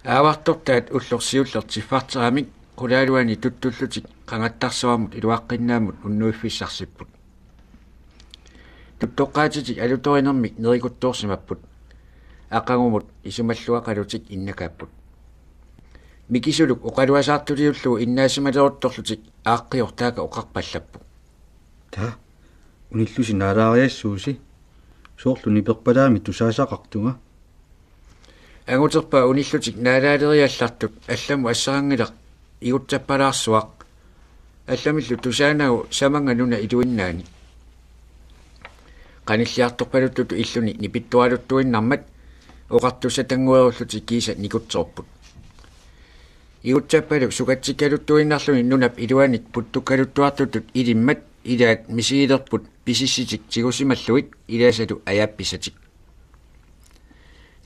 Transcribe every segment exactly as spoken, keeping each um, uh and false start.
Aavartortaat ulloq siulleq tiffarteramik qulaaluani tuttullutik qangattarsuarmut iluaqqinnaamut unnuiffissarsipput. Tuttoqqaatitik alutorinermik nerikuttoorsimapput. Aqagumut isumalluaqalutik innakaapput. Mikisuluk oqaluasaartuliullugu innaasimaleruttorlutik aaqqioq taaka oqarpallappoq: "Taa, unillusi naalaariassuusi. Soorlu niperpalaamik tusaasaqartunga." Anguterpaat unillutik naalaaleriallartut allamut assaranngilaq igutsappalaarsuaq, allamillu tusaanagu samannga nuna iluinnaani. Qanilliartorpaluttutut illuni nipittoraluttuinnarmat oqartussatannguerullutik kiisa nikutsoorput. Igutsappaluk sukatsikkaluttuinnarluni nunap iluanik puttukkaluttuartutut ilimmat ilaat misigilerput pisissitik tigusimallugit ilaasalu ajaappissatik.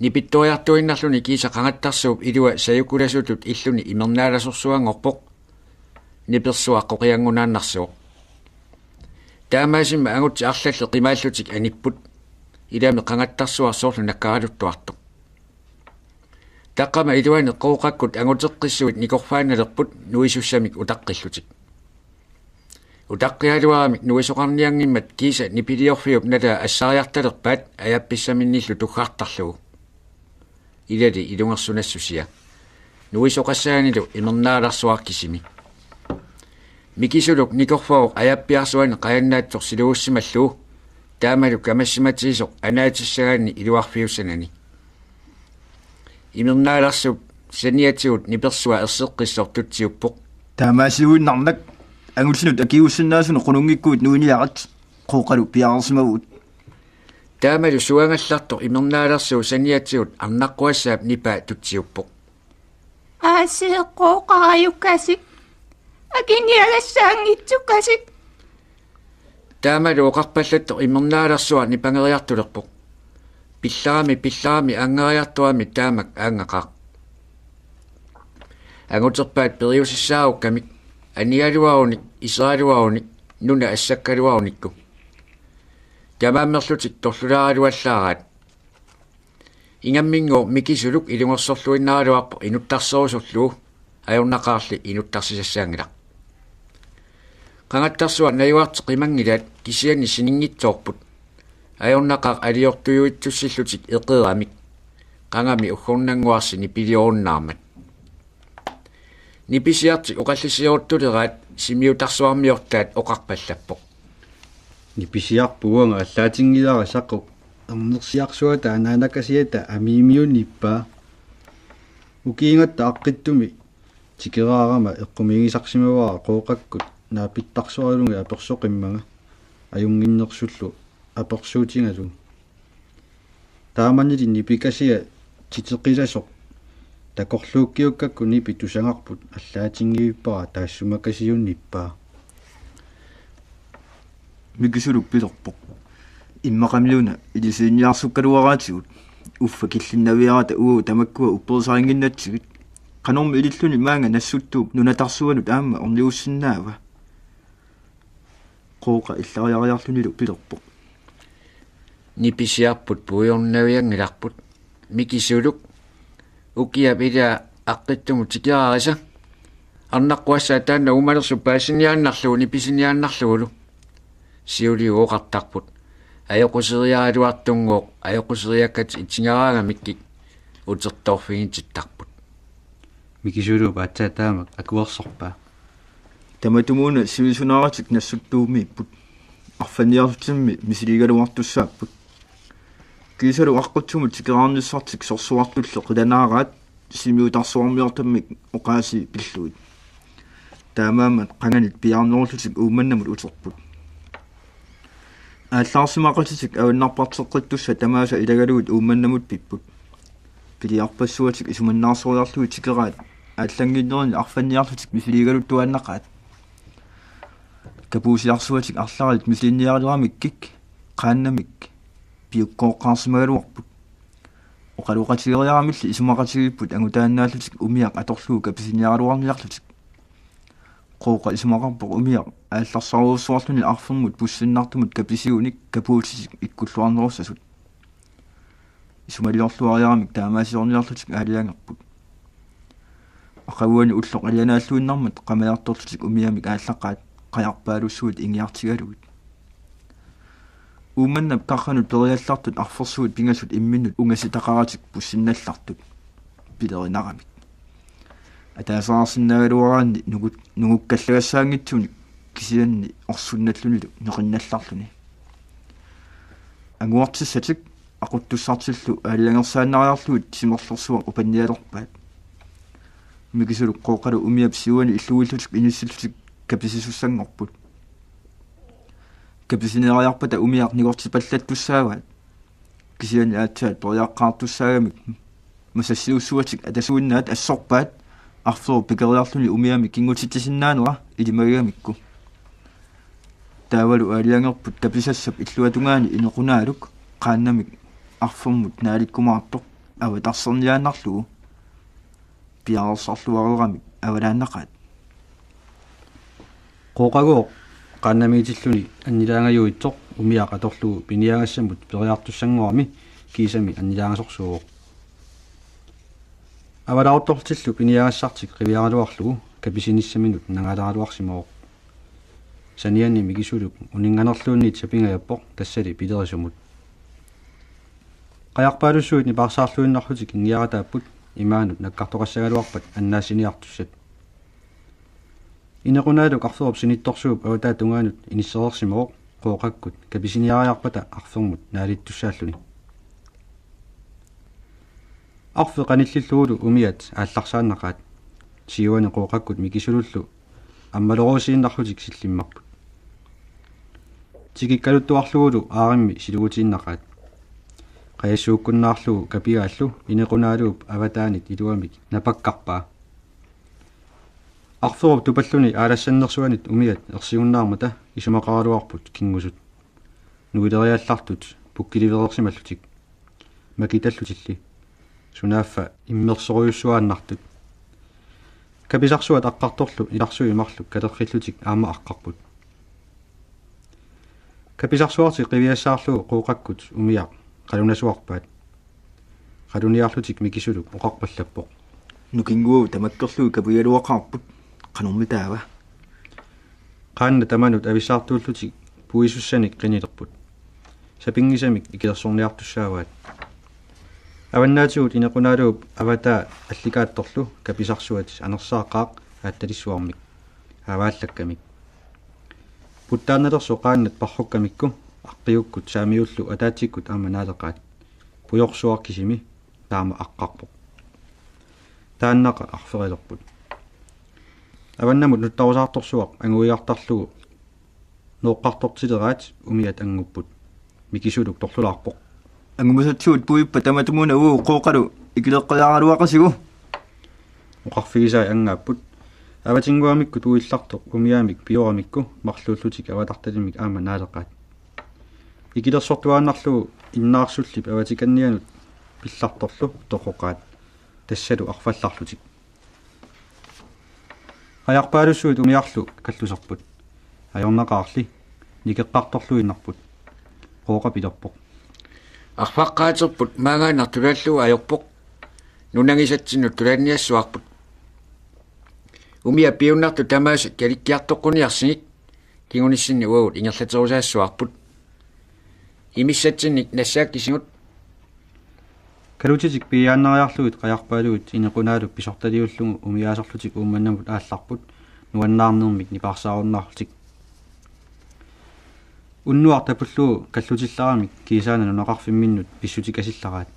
Nipittoriartuinnarluni kiisa qangattarsuup ilua sajukulasutut illuni imernaalasorsuanngorpoq, nipersuaq qoqianngunaannarsuuq. Taamaasima angutsit arlallit qimaallutik anipput, ilami qangattarsuaq soorlu nakkaraluttuartoq. Taqqama iluani Qooqakkut anguteqqissuit nikorfaannalerput nuisussamik utaqqillutik. Utaqqigaluaramik nuisoqarnianngimmat kiisa nipiliorfiup nalaa assariartalerpaat ajappissaminnillu tuggartarlugu. Ilali ilungersunassusia. Nuisoqassaanilu imernaalarsuaq kisimi. Mikisuluk nikorfaruq ajappiarsuani qajannaatsoq silugussimallugu, taamalu kamassimatigisoq anaatissagaanni iluarfiussanani. Imernaalarsuup saniatigut nipersuaq erseqqissoq tutsiuppoq: "Taamaasiuinnarnak, angullinut akiuussinnaasunik qununngikkuit nuiniarit." Qooqalu piareersimavugut. Taamalu suagallartoq imernaalarsuup saniatigut arnaqquassaap nipaa tutsiuppoq: "Aasii Qooqa, ajukkasik. Akiniagassaanngitsukasik." Taamalu oqarpallattoq imernaalarsuaq nipangeriartulerpoq. Pillarami, pillarami angeriartorami taamak aangaqaaq. Anguterpaat periusissaarukkamik, anigaluarunik, iseraluarunik, nuna assakkaluarunikku. Tamaammerlutik torlulaaraluallaaraat. Ingamminngooq Mikisuluk ilungersorluinnaraluarpoq inuttarserusullugu, ajornaqaarli inuttarsisassaanngilaq. Qangattarsuaq najugartik qimanngilaat, kisianni sininngitsoorput. Ajornaqaaq aliortujuitsussillutik eqeeramik, qangami uggornannguarsi nipiliorunnaarmat. Nipisiartik oqallisigeruttuleraat Simiutarsuarmiortaat oqarpallappoq: "Nipisiarput uanga allaatinngilara Saquk, ernersiarsuata anaanakasiata Amiimiunnippaa. Ukiigatta aqqittumi tikeraarama eqqumiigisarsimavara Qooqakkut naapittarsuarlunga apersoqimmanga, ajunnginnersullu apersuutigalugu. Taamanili nipikasiat titeqilasoq takorluukkiukkakku nipit tusagarput, allaatinngivippara taassumakasiunnippaa." Mikisuluk pilerpoq: "Immaqamiuna ilisiinniarsukkaluaraatigut. Uffa killinnaviarata uagut tamakkua upperisarinnginnatsigit. Qanormi ililluni maanga Nassuttuup nunatarsuanut aamma ornigussinnaava?" Qooqa illariariarlunilu pilerpoq: "Nipisiarput puigornavianngilarput. Mikisuluk, ukiap ilaa aqqittumut tikeraarisa. Arnaqquassaaq taanna uumalersoq paasiniaannarlugu nipisiniaannarlugulu." Siuliup oqartarput. Ajoquseriaraluartunngooq, ajoquseriakkatik itigaraangamikkik utertoorfigitittarput. Mikisuluup aatsaat taamak akuersorpaa. Tamatumuuna sivisunaaratik Nassuttuumiipput. Arfanniarlutimmi misiligaluartussaapput. Kiisalu aqqitsumut tikeraarnissartik sorsuartulli qilanaaraat Simiutarsuarmiortammik oqaasii pillugit. Taamaammat qanganit piaarnerullutik Uummannamut uterput. Aallaarsimaqatitik avannarparteqqittussat tamaasa ilagalugit Uummannamut pipput. Piliarpassuatik isumannaarsoriarlugit tikeraat aallannginnerini arfanniarlutik misiligaluttuaannaqaat. Kapuusiarsuatik arlariit misilinniarileraamikkik qaannamik piukkooqqaarsimagaluarput. Oqaloqatigeriaramilli isumaqatigiipput angutaannaallutik umiaq atorlugu kapisiniaraluarniarlutik. Qooqa isumaqarpoq umiaq aallarsaarujussuarluni arfermut pussinnartumut kapisiunik kapuutitik ikkulluarnerussasut. Isumaliorluariaramik taamaasiorniarlutik aalajangerput. Aqaguani ulloq alianaalluinnarmat qamajartorlutik umiamik aallaqaat qajarpaalussuit ingiartigalugit. Uummannap karranut periallartut arfersuit pingasut imminnut ungasitaqaratik pussinnallartut pilerineqaramik. Ataaseqarsinnaagaluaraanni nungut-, nungukkallagassaanngitsunik kisianni orsunnallunilu neqinnallarluni. Anguartissatik aquttussartillu aalajangersaannariarlugit simerlersuaq upannialerpaat. Mikisuluk Qooqalu umiap siuani illuillutik inissillutik kapisasussanngorput. Kapisiniariarpata umiaq nigortipallattussaavaat. Kisianni aatsaat periaqqaartussaagamik masassiussuatik atasuinnaat assorpaat arferup pikeriarluni umiamik kinngutitsisinnaanera ilimagigamikku. Taavalu aalajangerput kapisassap illuatungaani Inequnaaluk qaannamik arfermut naalikkumaartoq avatarserniaannarlugu piareersarluareeramik avalaannaqaat. Qooqagooq qaannamiitilluni annilaangajuitsoq umiaq atorlugu piniagassamut periartussanngorami kiisami annilaangasorsuuvoq. Avalaartortillu piniagassartik qiviaraluarlugu kapisinissaminut nangaalaaraluarsimavoq. Saniani Mikisuluk uninnganerluunniit sapingajappoq tassali pilerisumut. Qajarpaalussuit nipaarsaarluinnarlutik ingiarataapput imaanut nakkartoqassagaluarpat annaassiniartussat. Inequnaaluk arferup sinittorsuup avataa tungaanut inissereersimavoq Qooqakkut kapisiniariarpata arfermut naalittussaalluni. Arfeq qanillillugulu umiat aallarsaannaqaat. Siuani Qooqakkut Mikisulullu ammaloruusiinnarlutik sillimmarput. Tikikkaluttuarlugulu aarimmi silugutiinnaqaat. Qajassuukkunnaarlugu kapigaallu Inequnaaluup avataanit iluamik napakkarpaa. Arferup tupalluni aalassannersuanit umiat ersigunnaarmata isumaqaraluarput kinngusut. Nuileriallartut pukkilivereersimallutik. Makitallutilli. Sunaaffa immersorujussuaannartut. Kapisarsuat aqqartorlu ilarsui marluk kalerrillutik aamma aqqarput. Kapisarsuartik qiviassaarlugu Qooqakkut umiaq qalunasuarpaat. Qaluniarlutik Mikisuluk oqarpallappoq: Nukinnguagut tamakkerlugit kapigaluaqaarput. Qanormi taava? Qaannat tamanut avissaartuullutik puisussanik qinilerput. Sapinngisamik ikilersorniartussaavaat. Avannaatigut Inequnaaluup avataa allikaattorlu kapisarsuat anersaaqaaq aattalissuarmik. Avaallakkamik. Puttaannalersoq qaannat parrukkamikku aqqiukkut saamiullu ataatsikkut aamma naaleqaat. Pujorsuaq kisimi taama aqqarpoq. Taannaqa arferilerput. Avannamut nuttarusaartorsuaq anguigartarlugu nooqqartortileraat umiat angupput. Mikisuluk torlulaarpoq: Angumasatsuut puippat tamatumuuna uu Qooqalu ikileqqajaaraluaqasigu. Oqarfigisai angaapput. Avatinnguamikkut uillartoq umiamik pioramikku marluullutik avatartalimik aamma naaleqaat. Ikilersortuaannarlugu innaarsullip avatikannianut pillartorlu toqoqaat. Tassalu arfallarlutik. Qajarpaalussuit umiarlu kalluserput. Ajornaqaarli nikeqqartorluinnarput. Qooqa pilerpoq: Arfaqqaaterput maangaannaq tulaallugu ajorpoq. Nunagisatsinnut tulaanniassuarput. Umiat piunnartut tamaasa kalikkiartoqquniarsigik. Kingunissinni uagut ingerlaterusaassuarput. Imissatsinnik nassaakkisigut. Kalutitik piiaannariarlugit qajarpaaluit Inequnaalup pisortaliullugu umiaasorlutik Uummannamut aallarput nuannaarnermik nipaarsaarunnaarlutik. Unnuaq tapullugu kallutillaramik kiisaana nunaqarfimminnut pissutikasillaraat.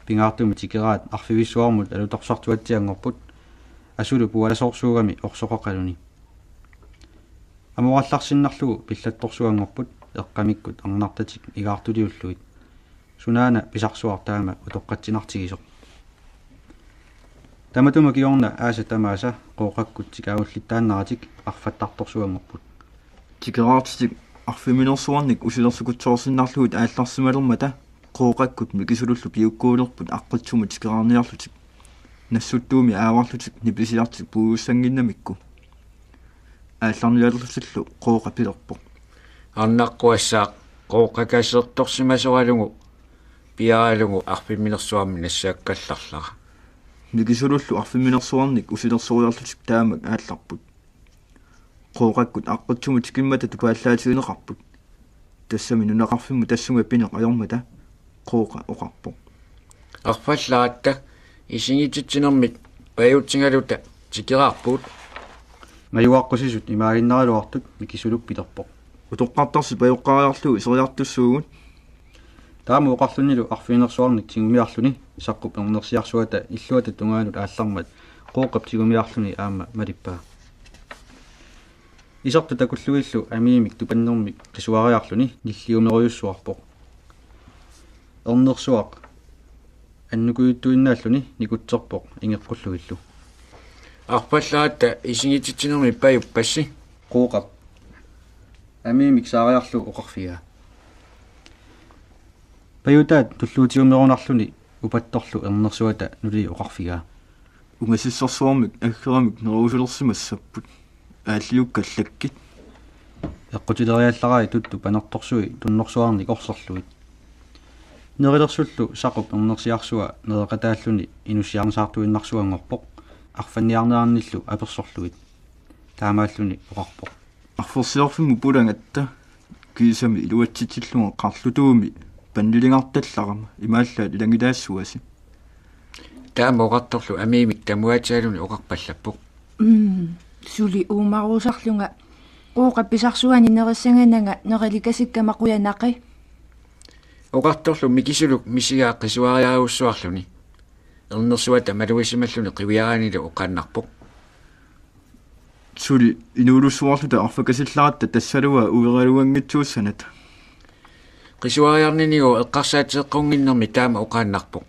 Pingaartumik tikeraat arfivissuarmut alutorsartuatsianngorput, asulu pualasoorsuugami orsoqaqaluni. Amorallarsinnarlugu pillattorsuanngorput eqqamikkut arnartatik igaartuliullugit. Sunaana pisarsuaq taama utoqqatsinartigisoq. Tamatuma kingorna aasat tamaasa Qooqakkut tikaagullittaannaratik arfattartorsuanngorput. Tikeraartitik arfiminersuarnik usilersukutsoorsinnarlugit aallarsimalermata Qooqakkut Mikisulullu piukkuulerput aqqitsumut tikeraarniarlutik. Nassuttuumi aavarlutik nipisiartik puigussannginnamikku. Aallarnialerlutillu Qooqa pilerpoq: Arnaqquassaaq Qooqakasertorsimasoralugu piaralugu arfiminersuarmi nassaakkallarlara. Mikisulullu arfimminersuarnik usilersoriarlutik taamak aallarput. Qooqakkut aqqitsumut tikimmata tupaallaatigineqarput. Tassami nunaqarfimmut tassunga pineq ajormata Qooqa oqarpoq: Arfallaratta, isigitsitsinermit pajutsigaluta tikeraarpugut. Majuaqqusisut imaaginnaraluartut Mikisuluk pilerpoq: Utoqqartarsi pajoqqaariarlugu iseriartussaagut. Taama oqarlunilu arfiinersuarnik tigumiarluni Saqqup ernersiarsuata illuata tungaanut aallarmat Qooqap tigumiarluni aamma malippaa. Isertut takullugillu Amiimik tupannermik qisuariarluni nilliumerujussuarpoq. Ernersuaq annukujuttuinnaalluni nikutserpoq ingeqqullugillu. Arfallaratta, isigitsitsinermit pajuppassi. Qooqap Amiimik saariarlugu oqarfigaa. Pajutaat tulluutiumerunarluni upattorlu ernersuata nulii oqarfigaa: Ungasissorsuarmik aggeramik nerusulersimassapput. Aalliukkallakkit. Eqqutileriallarai tuttup panertorsui tunnorsuarnik orserlugit. Nerilersullu Saqqup ernersiarsua nereqataalluni inussiarnisaartuinnarsuanngorpoq arfanniarnerannillu apersorlugit. Taamaalluni oqarpoq: Arfersiorfimmut pulagatta, kiisami iluatsitsillunga qarlutuumi panniligartallarama imaallaat ilangilaassuasi. Taama oqartorlu Amiimik tamuaatigaluni oqarpallappoq: Mm, suli uumaruusarlunga Qooqap pisarsuani nerissagananga nerilikasikkama qujanaqi. Oqartorlu Mikisuluk misigaa qisuariarujussuarluni. Ernersuata malugisimalluni qiviaraanilu oqaannarpoq: Suli inuulussuarluta arfakasileratta tassaluaa ueraluanngitsuussanata. Qisuariarninigooq eqqarsaateeqqunnginnermi taama oqaannarpoq.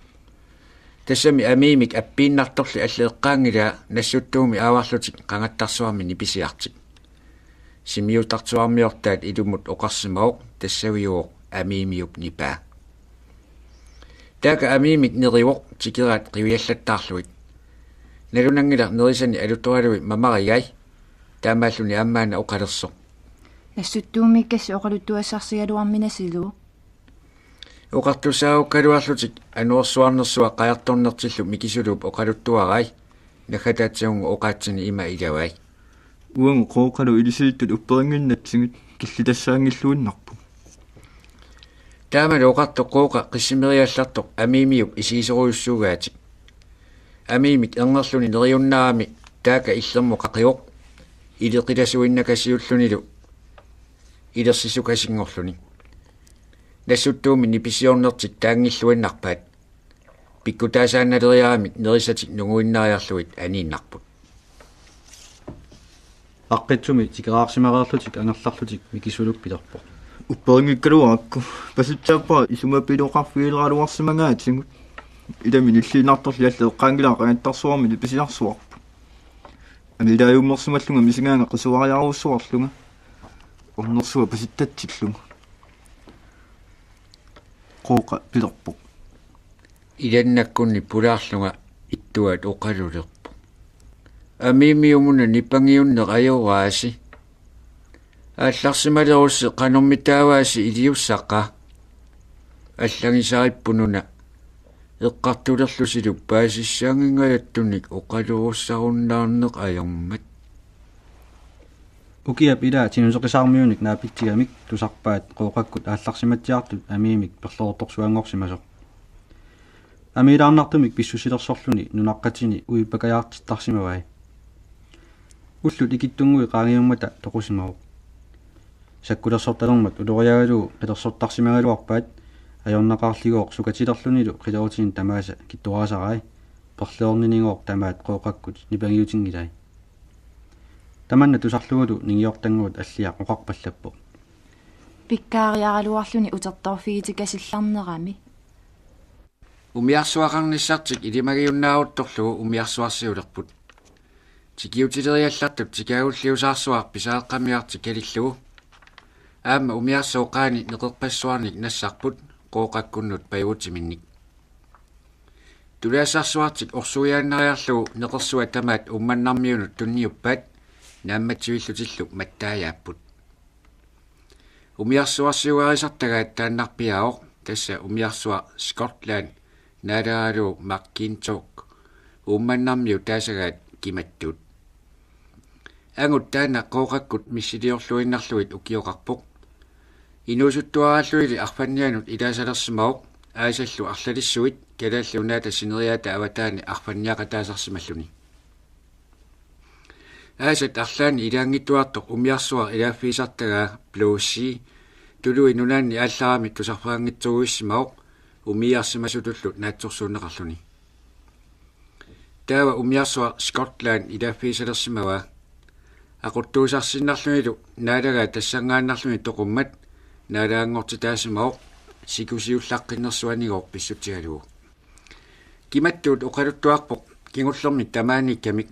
Tassami Amiimik appiinnartorli allat eqqaanngilaa Nassuttuumi aavarlutik qangattarsuarmi nipisiartik. Simiutartuarmiortaat ilumut oqarsimavoq, tassavigooq Amiimiup nipaa. Taaka Amiimik nerivoq tikeraat qiviallattaarlugit. Nalunanngilaq nerisani alutoralui mamarigai. Taamaalluni aamma una oqalersoq: Nassuttuumiikkassi oqaluttuassarsigaluarminasilu. Oqartussaagukkaluarlutik anorersuarnersua qajartornertillu Mikisuluup oqaluttuarai. Naggataatsiannguup oqaatsini ima ilavai: Uagut Qooqalu ilisiittut upperinnginnatsigit, killitassaanngilluinnarpugut. Taamalu oqartoq Qooqa qissimeriallartoq Amiimiup isigisorujussuugaatik. Amiimik ernerluni neriunnaarami taaka illermut qaqivoq ileqilasuinnakasiullunilu ilersisukasinngorluni. Nassuttuumi nipisiornertik taanngilluinnarpaat. Pikkutaasaannaleriaramik nerisatik nunguinnariarlugit aniinnarput. Aqqitsumi tikeraarsimareerlutik angerlarlutik Mikisuluk pilerpoq: Upperinngikkaluarakku, pasitsaappara isumapilooqarfigileraluarsimagaatigut. Ilami nilliinnartorli allat eqqaanngilaa qangattarsuarmi nipisiarsuarput. Amiilaajummersimallunga misigaanga qisuariarujussuarlunga ernersuaq pasitsatsillunga. Qooqa pilerpoq: Ilannakkunni pulaarlunga ittuat oqalulerpoq: Amiimiumuna nipangiunneq ajoraasi. Aallarsimalerussi qanormitaavaasi iliussaqaa. Allagisaripput una eqqartulerlusilu paasissaanngingajattunik oqalurussarunnaarneq ajormat. Ukiap ilaa Tinuseqisaarmiunik naapitsigamik tusarpaat Qooqakkut aallarsimatsiartut Amiimik perleortorsuanngorsimasoq. Amiilaarnartumik pissusilersorluni nunaqqatini uippakajaartittarsimavai. Ullut ikittunnguit qaangiummata toqusimavoq. Sakkulersortalermat uloriagalugu qilersortarsimagaluarpaat, ajornaqaarligooq sukatilerlunilu qilerutini tamaasa kittoraasarai, perleorninigooq tamaat Qooqakkut nipangiutinngilai. Tamanna tusarlugulu ningiortannguut Alliaq oqarpallappoq: Pikkaariaraluarluni utertoorfigitikasillarnerami. Umiarsuaqarnissartik ilimagiunnaaruttorlugu umiarsuarsiulerput. Tikiutileriallartut tikaagulliusaarsuaq pisareqqammiartik kalillugu. Aamma umiarsuup qaani neqerpassuarnik nassarput Qooqakkunnut pajuutiminnik. Tulaassarsuartik orsuiaannariarlugu neqersuat tamaat Uummannarmiunut tunniuppaat naammatsivillutillu mattaajaapput. Umiarsuarsiugarisartagaat taannarpiaavoq, tassa umiarsuaq Scotland naalagalugu McKintock Uummannarmiut taasagaat Kimattuut. Angut taanna Qooqakkut missiliorluinnarlugit ukioqarpoq. Inuusuttuaraallugili arfannianut ilaasalersimavoq aasallu arlalissuit Kalaallit Nunaata sineriaata avataani arfanniaqataasarsimalluni. Aasat arlaanni ilaanngitsuartoq umiarsuaq ilaaffigisartagaa Blue Sea Tuluit Nunaanni aallarami tusarfeqanngitsorujussimavoq umiarsimasutullu naatsorsuunneqarluni. Taava umiarsuaq Scotland ilaaffigisalersimavaa. Aquttuusarsinnarlunilu naalagaa tassanngaannarluni toqummat naalaganngortitaasimavoq sikusiullaqqinnersuanigooq pissutigalugu. Kimattuut oqaluttuarpoq kingullermik tamaaniikkamik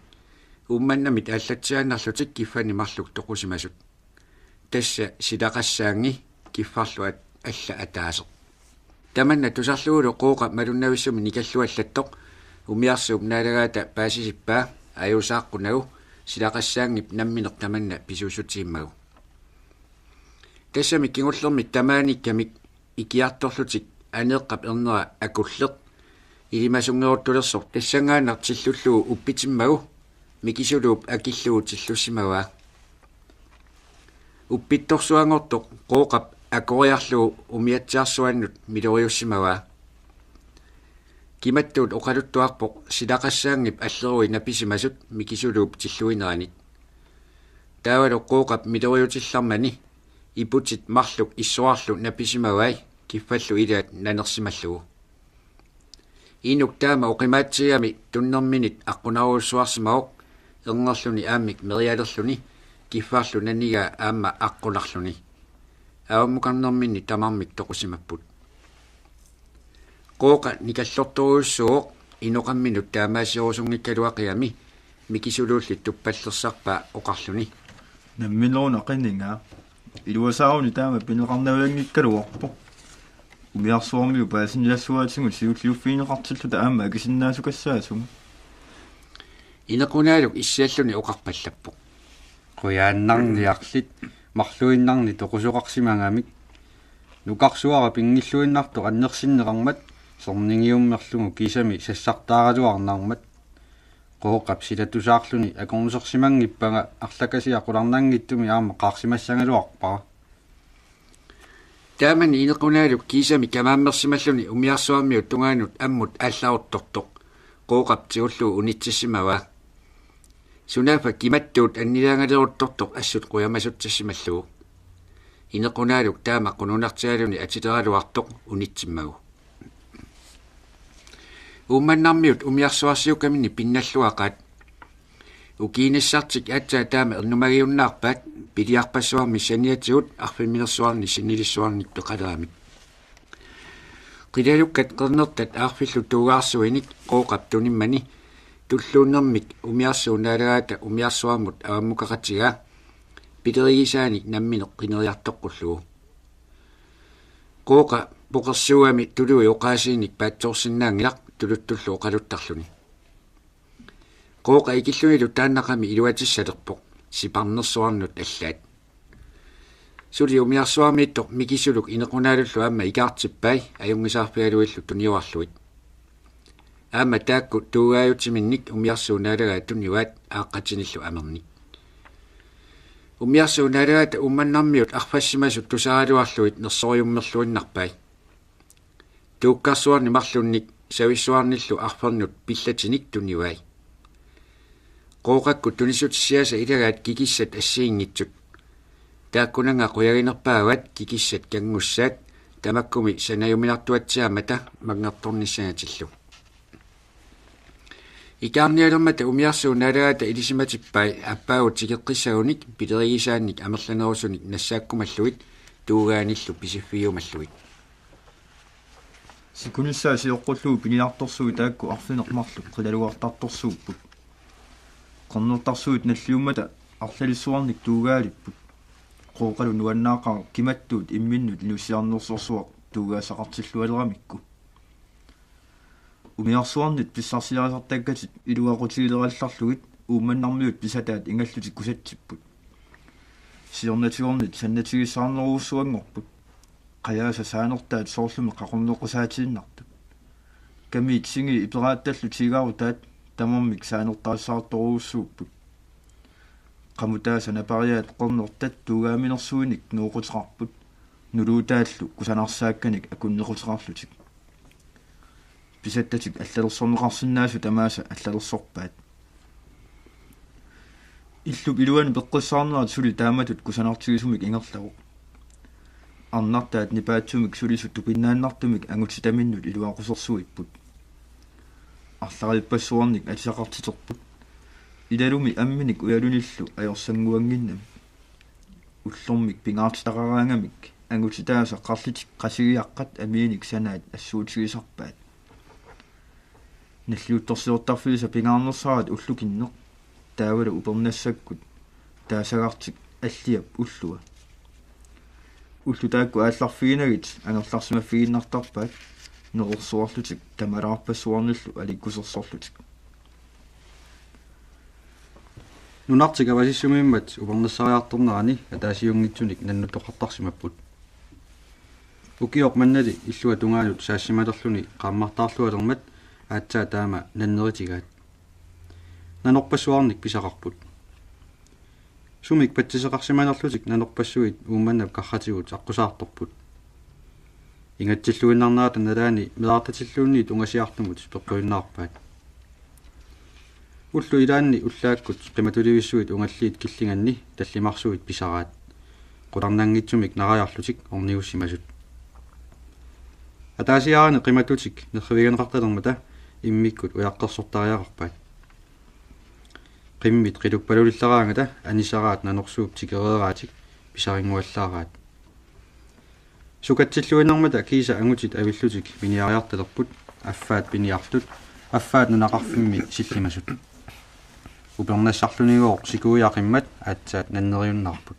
Uummannamit aallatsiaannarlutik kiffanik marluk toqusimasut. Tassa Silaqassaangi kiffarlu at-, alla ataaseq. Tamanna tusarlugulu Qooqa malunnavissumik nikalluallattoq umiarsuup naalagaata paasisippaa ajuusaaqqunagu Silaqassaangip nammineq tamanna pisuussutigimmagu. Tassami kingullermik tamaaniikkamik ikiartorlutik Aneeqqap ernera Akulleq ilimasunngeruttulersoq tassanngaannaq tillullugu uppitimmagu Mikisuluup akillugu tillussimavaa. Uppittorsuanngortoq Qooqap akoriarlugu umiatsiarsuannut miloriussimavaa. Kimattuut oqaluttuarpoq Silaqassaangip allerui napisimasut Mikisuluup tilluineranit. Taavalu Qooqap miloriutillarmani iputit marluk issuarlu napisimavai kiffallu ilaat nanersimallugu. Inuk taama oqimaatsigami tunnerminit aqqunarujussuarsimavoq ernerluni aammik merialerluni kiffarlu nanigaa aamma aqqunarluni. Avammukarnerminni tamarmik toqusimapput. Qooqa nikallortorujussuuvoq inoqamminut taamaasiusunngikkaluaqigami Mikisuluulli tuppallersarpaa oqarluni: Nammineeruna qinigaa. Iluasaaruni taama pineqarnavianngikkaluarpoq. Umiarsuarmiut paasinnilassuaatigut siulliuffigineqartilluta aamma akisinnaasukassaasunga. Inequnaaluk issialluni oqarpallappoq: Qujaannarniarlit marluinnarni toqusoqarsimagamik. Nukarsuara pinngilluinnartoq annersinneqarmat sernigiummerlugu kiisami sassartaaraluarnarmat. Qooqap silatusaarluni akornusersimanngippanga arlakasiaq qularnanngitsumi aamma qaarsimassagaluarpara. Taamani Inequnaaluk kiisami kamaammersimalluni umiarsuarmiut tungaanut ammut aallaruttortoq Qooqap tigullugu unitsissimavaa. Sunaaffa Kimattuut annilaangaleruttortoq assut qujamasutsissimallugu. Inequnaaluk taama qununartigaluni atileraluartoq unitsimmagu. Uummannarmiut umiarsuarsiukkaminni pinnalluaqaat. Ukiinissartik aatsaat taama ernumagiunnaarpaat piliarpassuarmi saniatigut arfimminersuarni sinnilissuarnik peqaleramik. Qilalukkat qernertat aarfillu tuugaarsuinik Qooqap tunimmani tulluunnermik umiarsuup naalagaata umiarsuarmut avammukaqatigaa pilerigisaanik nammineq qineriartoqqullugu. Qooqa poqersuugami tuluit oqaasiinik paatsoorsinnaanngilaq tuluttullu oqaluttarluni. Qooqa ikillunilu taannaqami iluatissalerpoq siparnersuarnut allaat. Suli umiarsuarmiittoq Mikisuluk Inequnaalullu aamma ikaartippai ajunngisaarfigalugillu tuniorarlugit. Aamma taakku tuugaajutiminnik umiarsuup naalagaa tunivaat aaqqatinillu amernik. Umiarsuup naalagaata Uummannarmiut arfassimasut tusaraluarlugit nersoriummerluinnarpai. Tuukkarsuarnik marlunnik savissuarnillu arfernut pillatinik tunivai. Qooqakkut tunissutissiaasa ilagaat kikissat assigiinngitsut. Taakkunannga qujaginerpaavaat kikissat kanngussaat tamakkumi sanajuminartuatsiaammata manngertornissangatillu. Ikaarnialermata umiarsuup naalagaata ilisimatippai aappaagu tikeqqissagunik pilerigisaannik amerlanerusunik nassaakkumallugit tuugaanillu pisiffigiumallugit. Sikunissaa sioqqullugu piniartorsuit taakku arfineq-marluk qilalugartartorsuupput. Qernertarsuit nalliummata arlalissuarnik tuugaalipput. Qooqalu nuannaaqaaq Kimattuut imminnut inussiarnersorsuaq tuugaassaqartillualeramikku. Umiarsuarnit pissarsiarisartakkatit iluaqutigilerallarlugit Uummannarmiut pisataat ingallutik kusatsipput. Siornatigornit sannatigissaarnerujussuanngorput. Qajaasa saanertaat soorlumi qaqorneqqusaatiinnartut. Kamiit singii iperaattallu tiigaarutaat tamarmik saanertarissaartorujussuupput. Qamutaasa napariaat qernertat tuugaaminersuinik nooquteqarput, nuluutaallu kusanarsaakkanik akunnequteqarlutik. Pisattatik allalersorneqarsinnaasut tamaasa allalersorpaat. Illup iluani peqqissaarnerat suli taamatut kusanartigisumik ingerlavoq. Arnartaat nipaatsumik sulisut tupinnaannartumik angutitaminnut iluaqusersuipput. Arlarippassuarnik atisaqartiterput. Ilalumi amminik ujalunillu ajorsannguannginnami. Ullormik pingaartitaqaraangamik angutitaasa qarlitik qasigiaqqat amiinik sanaat assuutigisarpaat. Nalliuttorsiortarfiisa pingaarnersaat ullukinneq, taavalu upernassakkut taasagartik Alliap ullua. Ullut taakku aallarfiginagit angerlarsimaffigiinnartarpaat, nerersuarlutik tamalaarpassuarnillu alikkusersorlutik. Nunartik Avasissumimmat upernassariartornerani ataasiunngitsunik nannuttoqartarsimapput. Ukioq mannali illua tungaanut saassimalerluni qaammartaarlualermat aatsaat taama nanneritigaat. Nanorpassuarnik pisaqarput. Sumik patsiseqarsimanerlutik nanorpassuit Uummannap karratigut aqqusaartorput. Ingatsilluinnarnerata nalaani meerartatilluunniit ungasiartumut peqqujunnaarpaat. Ullut ilaanni ullaakkut qimatulivissuit ungalliit killinganni tallimarsuit pisaraat, qularnanngitsumik narajarlutik ornigussimasut. Ataasiaarani qimatutik nerrivigineqartalermata immikkut ujaqqersortariaqarpaat. Qimmit qiluppalulilleraangata anisaraat nanorsuup tikereeraatik pisarinnguallaaraat. Sukatsilluinnarmata kiisa angutit avillutik piniariartalerput, affaat piniartut, affaat nunaqarfimmi sillimasut. Upernassarlunigooq sikuiaqimmat aatsaat nanneriunnaarput.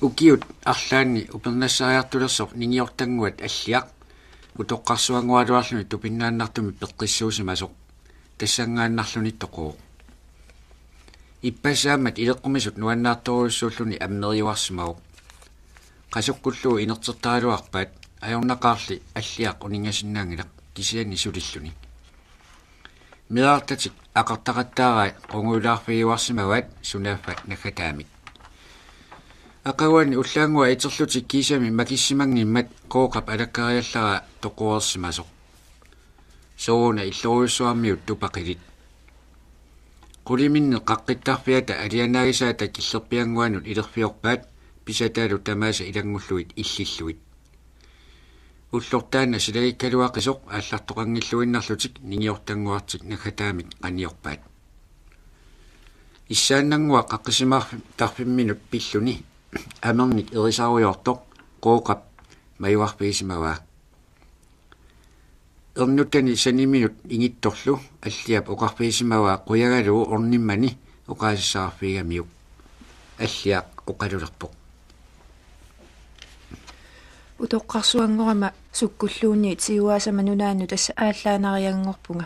Ukiut arlaanni upernassariartulersoq ningiortannguat Alliaq utoqqarsuanngoraluarluni tupinnaannartumik peqqissuusimasoq tassanngaannarluni toquvoq. Ippassaammat ileqqumisut nuannaartorujussuulluni ammeriuarsimavoq. Qasukkullugu inertertaraluarpaat, ajornaqaarli Alliaq uninngasinnaanngilaq, kisianni sulilluni. Meerartatik aqartaqattaarai qungujulaarfigiuarsimavaat sunaaffa naggataamik. Aqaguani ullaannguaq iterlutik kiisami makissimanngimmat Qooqap alakkariallaraa toquersimasoq. Sooruna illorujussuarmiut tupaqilit. Quliminni qaqqittarfiata alianaagisaata killerpiannguanut ilerfiorpaat, pisataalu tamaasa ilanngullugit illillugit. Ullortaanna silagikkaluaqisoq aallartoqanngilluinnarlutik ningiortannguartik naggataamik qaniorpaat. Issaannannguaq qaqqisimaartarfimminut pilluni amernik erisarujoortoq Qooqap majuarfigisimavaa. Ernutani saniminut ingittorlu Alliap oqarfigisimavaa qujagalugu ornimmani oqaasissaqarfigigamiuk. Alliaq oqalulerpoq: Utoqqarsuanngorama sukkulluunniit siuaasama nunaannut tassa aallaanarianngorpunga.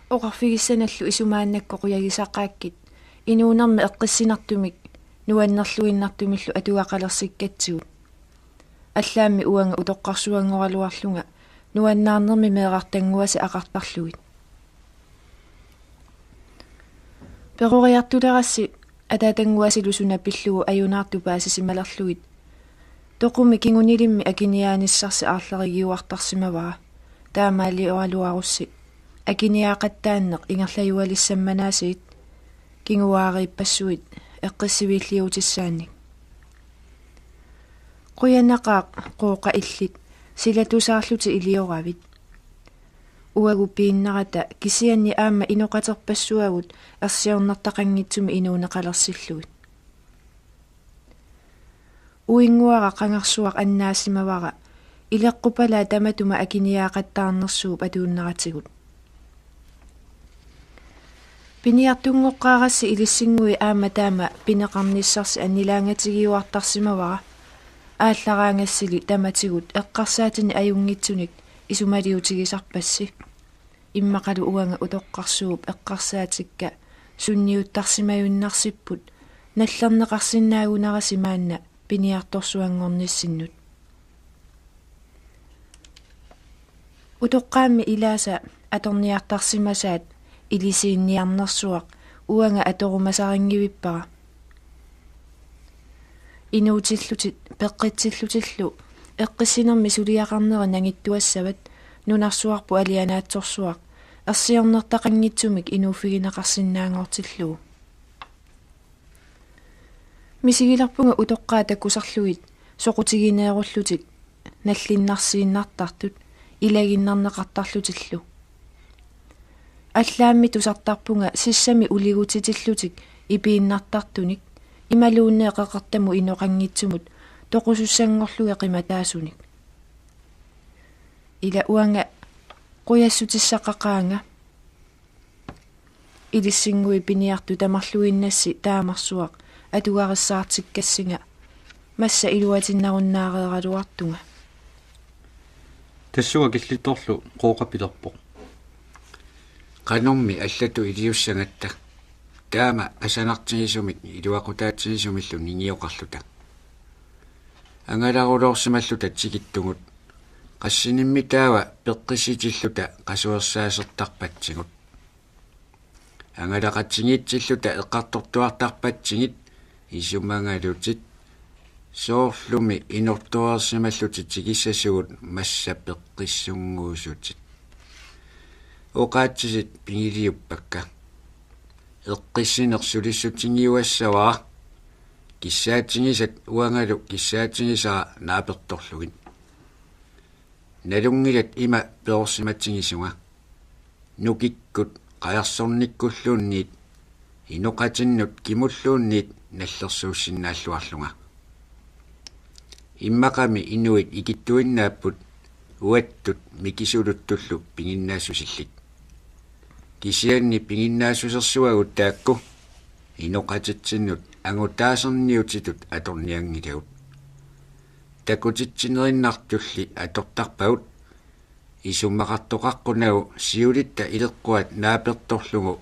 Oqarfigissanallu isumaannakkut qujagisaqaakkit, inuunermi eqqissinartumik nuannerluinnartumillu atugaqalersikkatsigut. Allaammi uanga utoqqarsuanngoraluarlunga nuannaarnermi meerartannguasi aqartarlugit. Peroriartulerassi ataatannguasilu suna pillugu ajunaartut paasisimalerlugit. Toqumi kingunilimmi akiniaanissarsi aarlerigiuartarsimavara. Taamaalioraluarussi akiniaaqattaanneq ingerlajualissammanaasiit, kinguaariippassuit eqqissiviilliuutissaannik. Qujanaqaaq Qooqa, illit silatusaarlutit ilioravit. Uagut piinnarata kisianni aamma inoqaterpassuagut ersiornertaqanngitsumik inuuneqalersillugit. Uinnguara qangarsuaq annaasimavara, ileqqupalaa tamatuma akiniaaqattaarnersuup atuunneratigut. Piniartunngoqqaarassi ilissinnguit aamma taama pineqarnissarsi annilaangatigiuartarsimavara, aallaraangassili tamatigut eqqarsaatinik ajunngitsunik isumaliutigisarpassi. Immaqalu uanga utoqqarsuup eqqarsaatikka sunniuttarsimajunnarsipput nallerneqarsinnaagunarasi maanna piniartorsuanngornissinnut. Utoqqaammi ilaasa atorniartarsimasaat ilisiinniarnersuaq uanga atorumasarinngivippara. Inuutillutit peqqitsillutillu eqqissinermi suliaqarneri nangittuassavat nunarsuarput alianaatsorsuaq ersiornertaqanngitsumik inuuffigineqarsinnaanngortillugu. Misigilerpunga utoqqaat takusarlugit soqutigineerullutik nallinnarsiinnartartut ilaginnarneqartarlutillu. Allaammi tusartarpunga sissami uligutitillutik ipiinnartartunik imaluunniit qeqertamut inoqanngitsumut toqusussanngorlugit qimataasunik. Ila uanga qujassutissaqaqaanga. Ilissinnguit piniartut tamarluinnassi taamarsuaq atugarissaartikkassinga massa iluatinnarunnaareeraluartunga. Tassunga killittorlu Qooqa pilerpoq: Qanormi allatut iliussagatta, taama asanartigisumik iluaqutaatsigisumillu ningioqarluta. Angalaruloorsimalluta tikittugut, qassinimmi taava peqqissitilluta qasuersaasertarpatsigut. Angalaqatigiitsilluta eqqartortuartarpatsigit isumagalutit, soorlumi inortoreersimallutit tikissasugut massa peqqissunnguusutit. Oqaatsisit pigiliuppakka. Eqqissineq sulissutigiuassavara. Kissaatigisat uangalu kissaatigisara naapertorlugit. Nalunngilat ima peroorsimatigisunga: nukikkut qajarsornikkulluunniit inoqatinnut kimulluunniit nallersuussinnaalluarlunga. Immaqami inuit ikittuinnaapput uattut mikisuluttullu piginnaassusillit. Kisianni piginnaassusersuagut taakku inoqatitsinnut angutaaserniutitut atornianngilagut. Takutitsinerinnartulli atortarpagut, isumaqartoqaqqunagu siulitta ileqquat naapertorlugu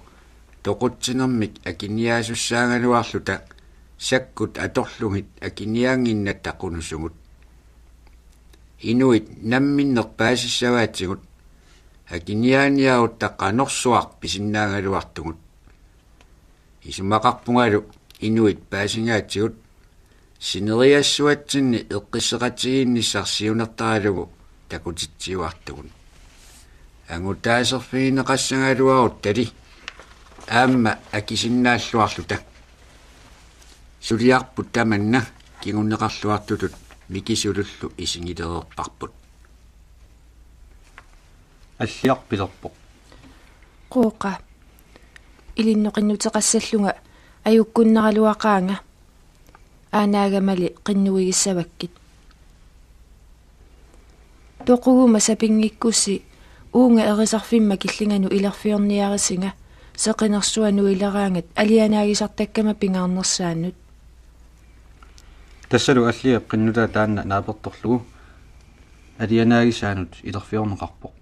toqutsinermik akiniaasussaagaluarluta sakkut atorlugit akiniaannginnatta qunusugut. Inuit namminneq paasissavaatigut, akiniaaniarutta qanorsuaq pisinnaagaluartugut. Isumaqarpungalu inuit paasigaatigut sineriassuatsinni eqqisseqatigiinnissaq siunertaralugu takutitsiuartugut. Angutaaserfigineqassagaluaruttali aamma akisinnaalluarluta. Suliarput tamanna kinguneqarluartutut mikisulullu isigilereerparput. Alliaq pilerpoq: Qooqa, ilinnut qinnuteqassallunga ajukkunnaraluaqaanga. Aanaagamali qinnuigissavakkit. Toquguma sapinngikkussi uunga erisarfimma killinganut ilerfiorniarisinga, seqinersuaq nuileraangat alianaagisartakkama pingaarnersaannut. Tassalu Alliap qinnutaa taanna naapertorlugu alianaagisaanut ilerfiorneqarpoq.